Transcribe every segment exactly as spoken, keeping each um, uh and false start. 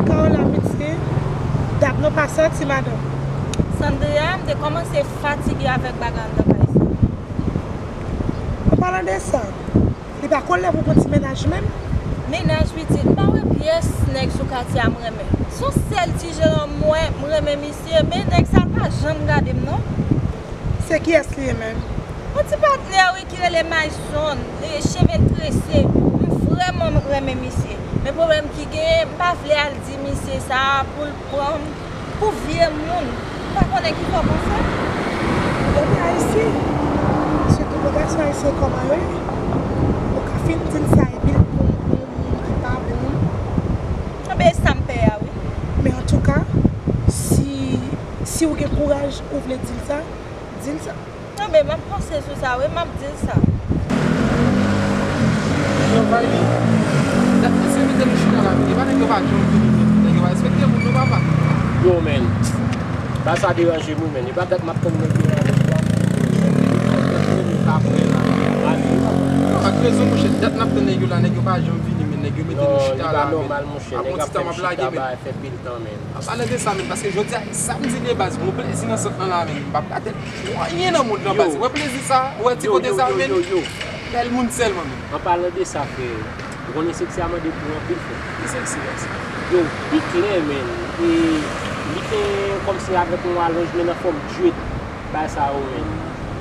Kaola piti, dat nou pa sòti, madanm. Sandria, m te kòmanse fatige avèk bagay anndan kay sa. An palan de sa, li pa kole pou pran ti mennaj menm? Mennaj piti, m pa wè pyès nèg sou katye a m renmen. Se yon sèl ti jeran m wè, m renmen misye, men nèg sa pa janm gade m non. Se kiyès li ye menm? Yon ti patnè wi ki rele Mayson, e, cheve l trese. M vrèman renmen misye. Men pwoblèm ki genyen, m pa vle al di misye sa pou l pran m pou vye moun. M pa konnen kisa w panse. Ebyen Ayisyen, sitou pou gason ayisyen kòman yo ye, ou ka fin di l sa epi l pran w pou yon moun ki pa bon. Ebyen e sa m pè a wi. Men antouka, si, si w gen kouraj ou vle di l sa, di l sa. Non, men m ap panse sou sa, wi, m ap di l sa. Yo, Vayli, dat mesye mete nou chita la, e pa nèg yo pa janm vini, men nèg yo pa respekte moun, non, papa. Yo, men, ba sa deranje m, wi, men, e pa dat m ap tann nèg yo la, nèg yo pa vini, nèg yo pa vini, pa vre la, pa vini. Non, ak rezon, monchè, dat n ap tann nèg yo la, nèg yo pa janm vini, men nèg yo mete nou chita la, men. Non, li pa nòmal, monchè, nèg ap fè m chita, ba fè pil tan, men. An palan de sa, men, paske jodi a, sa m di de baz, m gen plezi nan sant lan la, men, m p ap gate. Ou anyen nan mond lan baz. Ou wè plezi sa, ou wè ti kote sa, men. Bèl moun sèlman, men. An palan de sa, frè, ou konnen Sexy a mande pou anpil, frè. Ki Sexy, baz? Yo, pi klè, men. E li gen kòmsi avèk yon alonj, men nan fòm djwet. Bagay sa yo, men.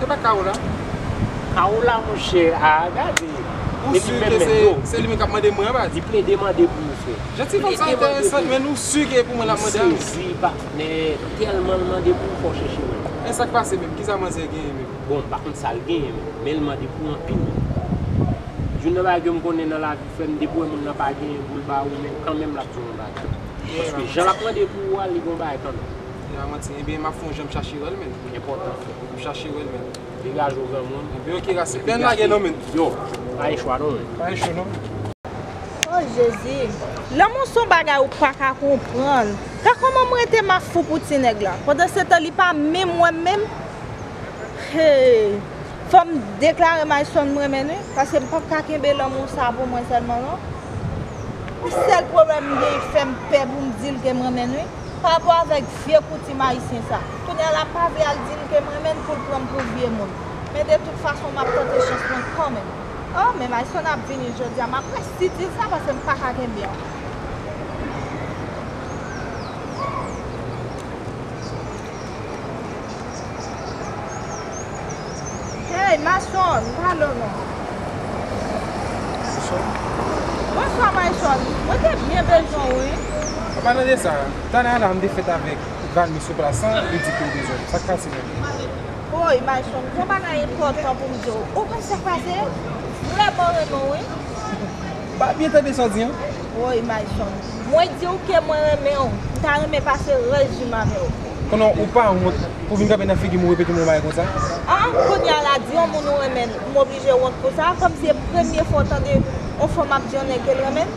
E pa Kaola? Kaola, monchè, a, gade. Ou si ke se, se li menm k ap mande mwen, baz? Li plede mande pou ou, frè. Jan ti fanm sa enteresan, men ou si ke pou mwen l ap mande a? Ou sezi, pa. Men tèlman l mande pou ou, fò w chèche, men. E sa k pase menm? Kisa manzè genyen menm? Bon, m pa konn sa l genyen menm, men l mande pou anpil menm. Youn nan bagay ke m konnen nan lavi, frè m, depi w wè moun nan pa genyen pou l ba ou, men kanmenm l ap di w yon bagay. Paske jan l ap mande pou ou a, li gen yon bagay kanmenm. E pa manti, ebyen, m ap fè yon jan m chache wè l, men. Enpòtan, frè. M chache wè l, men. Degaje w, granmoun. Ebyen, oke, rase. Byen lage non, men. Yo, pa gen chwa non, men. Pa gen chwa non. O Jezi, lanmou se yon bagay ou pa ka konprann. Gad kòman m rete m ap fou pou ti nèg la. Pandansetan li pa menm wè m menm. Hey, fò m deklare Mayson m renmen l wi, paske m p ap ka kenbe lanmou sa pou mwen sèlman non. Sèl pwoblèm m genyen k fè m pè pou m di l ke m renmen l wi. Pa rapò avèk vye koutim ayisyen sa. Kounye a la m pa vle al di l ke m renmen l pou l pran m pou vye moun. Men de tout fason m ap tante chans mwen kanmenm. Oh, men Mayson ap vini jodi a. M ap resi di l sa paske m pa ka kenbe ankò. Hey, Mayson, m pa lè w non. Bonswa, Mayson. Mwen te byen bezwen w wi. An palan de sa, talè a la m te fèt avèk Valmy sou plas lan, li di ke l bezwen m. Sa k pase menm? Woy, Mayson, gon bagay enpòtan pou m di w. Ou konn sa k pase? M vrèman renmen w wi. Pa byen tande sa w di an. Woy, Mayson. Mwen di w ke mwen renmen w. M ta renmen pase rès vi m avè w. Konnen w pa wont pou vin kanpe nan figi m ou repete m yon bagay konsa? Ah, kounye a la, di yon moun ou renmen l, m oblije wont pou sa? Kòm se premye fwa w tande yon fanm ap di yon nèg ke l renmen l?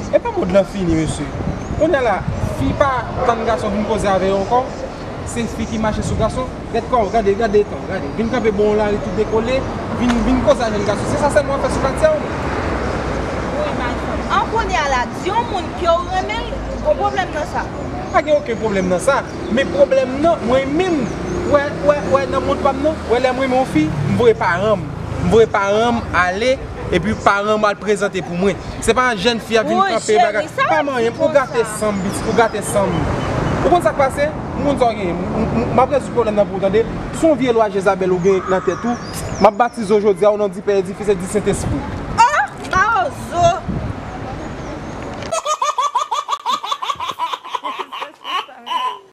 E pa mond lan fini, mesye. Kounye a la, fi pa tann gason vin koze avè yo ankò. Se fi ki mache sou gason. Gad kò w, gade, gade tan, gade. Vin kanpe bò yon lari tou dekole, vin, vin koze a jèn gason. Se sa sèlman w ap fè sou katye a ou? Woy, Mayson. An kounye a la, di yon moun ke w renmen l, gon pwoblèm nan sa? Pa gen okenn pwoblèm nan sa. Men pwoblèm nan, mwen menm, wè, wè, wè nan mond pa m nan, wè lè m renmen yon fi, m voye paran m. M voye paran m ale, epi paran m al prezante pou mwen. Se pa jèn fi ap vin kanpe bagay. Pa manyen m, ou gate san m, pitit, ou gate san m. Ou konn sa k pase? M konn sa w genyen. M, m, m, m ap rezoud pwoblèm nan pou ou tande. Se yon vye lwa Jezabèl ou genyen nan tèt ou. M ap batize w jodi a, o non di Pè, di Fis e di Sentespri.